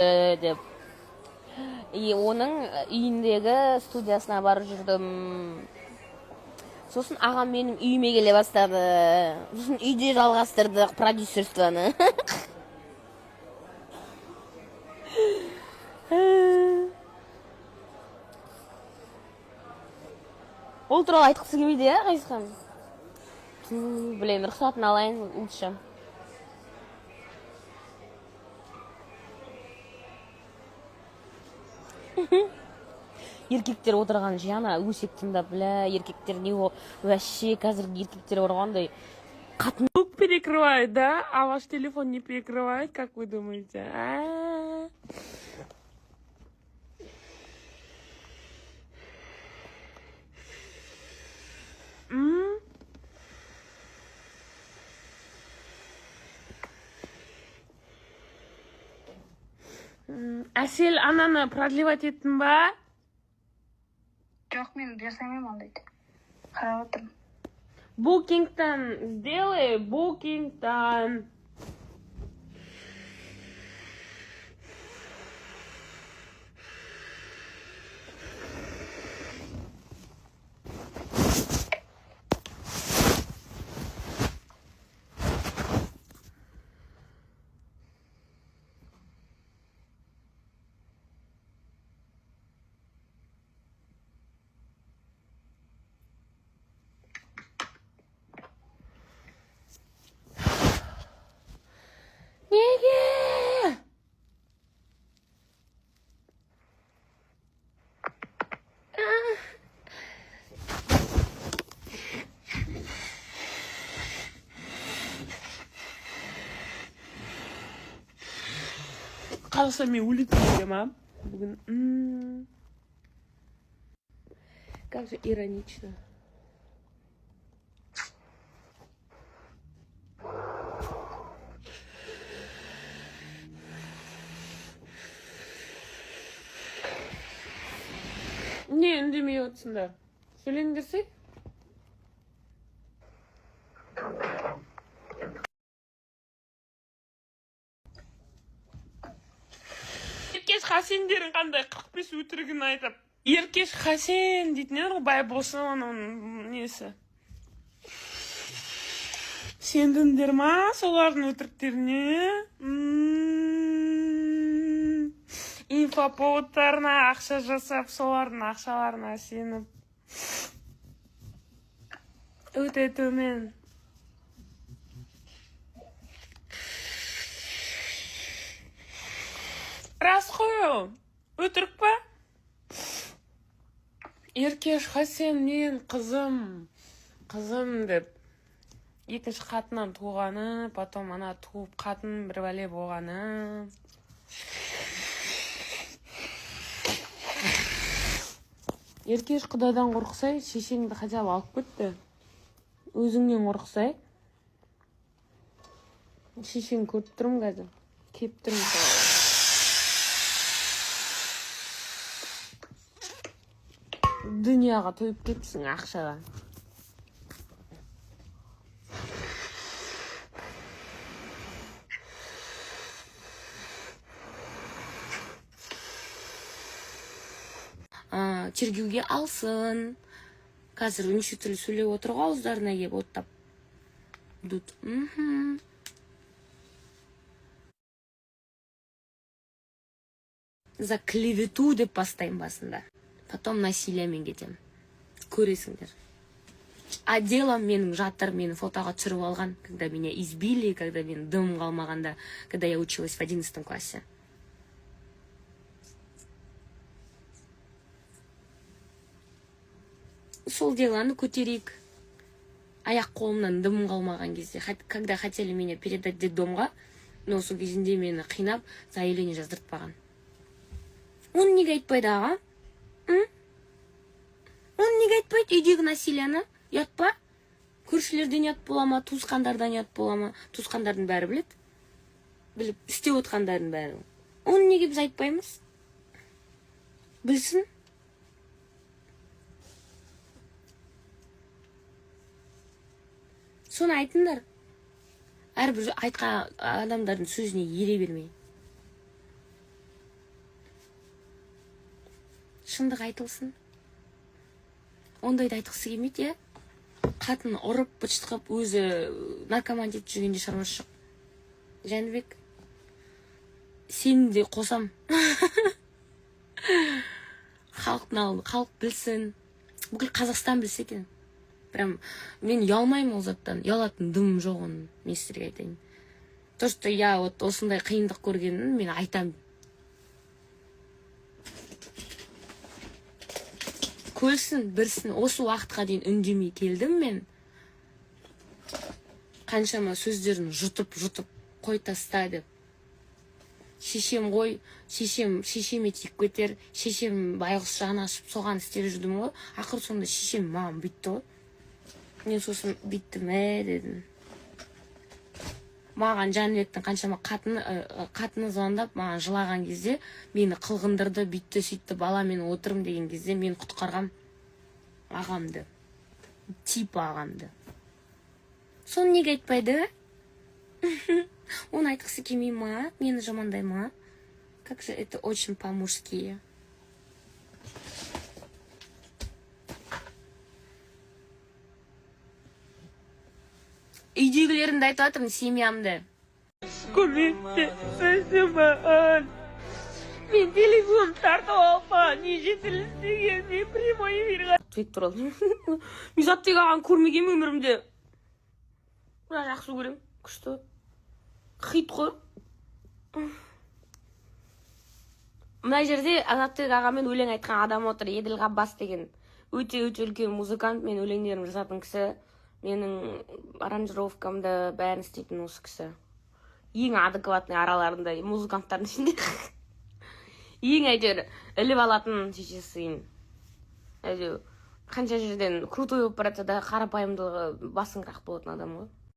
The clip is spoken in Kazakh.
Деп. И оның үйіндегі студиясына барып жүрдім. Сосын ағам менің үйіме келе бастады. Сосын үйде жалғастырдық продюсерствоны. Ол туралы айтқысы келмейді, иә, Ғазизхан? Ту, блин, рұқсатын алайын лучше. Еркектер отырған жана өсек тыңдап, бля, еркектер не ол вообще? Қазіргі еркектер бар ғой, андай қатын. Звук перекрывает, да? А ваш телефон не перекрывает, как вы думаете? А? М? Әсел, ананы продлевать еттің ба? Жоқ, мен жасамаймын ондайды, қарап отырмын. Букингтан сделай, букингтан. Неге? Қазақстан мен өлетін едім, а? Бүгін. Как же иронично. Не үндемей отырсыңдар? Сөйлеңдерсей. Еркеш Хасендерің қандай 45 өтірігін айтып. Еркеш Хасен дейтін еді ғой, Байболсын оның несі. Сендіңдер ма солардың өтіріктеріне? Инфоповодтарына ақша жасап, солардың ақшаларына сеніп. Өте төмен. Рас қой ол. Өтірік па? Еркеш Хасен мен қызым, қызым деп. Екінші қатыннан туғаны, потом ана туып қатын бір бәле болғаны. Еркеш, құдайдан қорықсай, шешеңді хотя бы алып кетті. Өзіңнен қорықсай. Шешең көріп тұрмын қазір. Келіп тұрмын саған. Дүнияға тойып кетіпсің, ақшаға. Тергеуге алсын. Қазір неше түрлі сөйлеп отыр ғой, ауыздарына келіп оттап. Тут. За клевету деп бастаймын басында. Потом насилиемен кетемін. Көресіңдер. А дело менің жатыр, мені фотоға түсіріп алған, когда меня избили, когда мен дым қалмағанда, когда я училась в 11 классе. Сол делоны көтерейік. Аяқ қолымнан дым қалмаған кезде, когда хотели меня передать детдомға, но сол кезінде мені қинап, заявление жаздыртпаған. Оны неге айтпайды, аға? М? Оны неге айтпайды, үйдегі насилияны? Ұят па? Көршілерден ұят бола ма, туысқандардан ұят бола ма? Туысқандардың бәрі біледі. Біліп, істеп отқандардың бәрі. Оны неге біз айтпаймыз? Білсін. Соны айтыңдар. Әрбір айтқан адамдардың сөзіне ере бермей. Шындық айтылсын. Ондайды айтқысы келмейді, иә. Қатын ұрып, быт қылып, өзі наркоман етіп жүргенде шаруасы жоқ. Жәнібек, сені де қосам. Халықтың алдында, халық білсін, бүкіл Қазақстан білсе екен. Прям мен ұялмаймын ол заттан, ұялатын дымым жоқ оның, мен сіздерге айтайын. То, что я вот осындай қиындық көргенін мен айтамын. Көрсін, білсін. Осы уақытқа дейін үндемей келдім мен. Қаншама сөздерін жұтып, жұтып, қой, таста деп. Шешем ғой, шешем, шешеме тиіп кетер, шешем байғұс жаны ашып, соған істеп жүрдім ғой. Ақыры соңында шешем маған бүйтті ғой. Мен сосын бүйттім, ә дедім. Маған Жәнібектің қаншама қатыны звондап, маған жылаған кезде, мені қылғындырды, бүйтті, сөйтті, бала мен отырмын деген кезде, мен құтқарғам ағамды, типа ағамды. Соны неге айтпайды? Оны айтқысы келмей ма? Мені жамандай ма? Как же это очень по-мужски. Үйдегілерімді айтып жатырмын, семьямды. Көмектесші маған. Мен телефон тартып алып, маған неше түрлі істеген. Мен прямой эфирға Затбек туралы. Мен Затбек ағаны көрмегенмін өмірімде, бірақ жақсы көремін. Күшті хит қой. Мына жерде Азаттыбек ағамен өлең айтқан адам отыр, Еділ Ғаббас деген, өте, өте үлкен музыкант. Мен өлеңдерімді жазатын кісі, менің аранжировкамды, бәрін істейтін осы кісі. Ең адекватный араларында, музыканттардың ішінде ең әйтеуір іліп алатын шешесі. Әйтеуір қанша жерден крутой болып бара жатса да, қарапайымдылығы басыңырақ болатын адам ғой.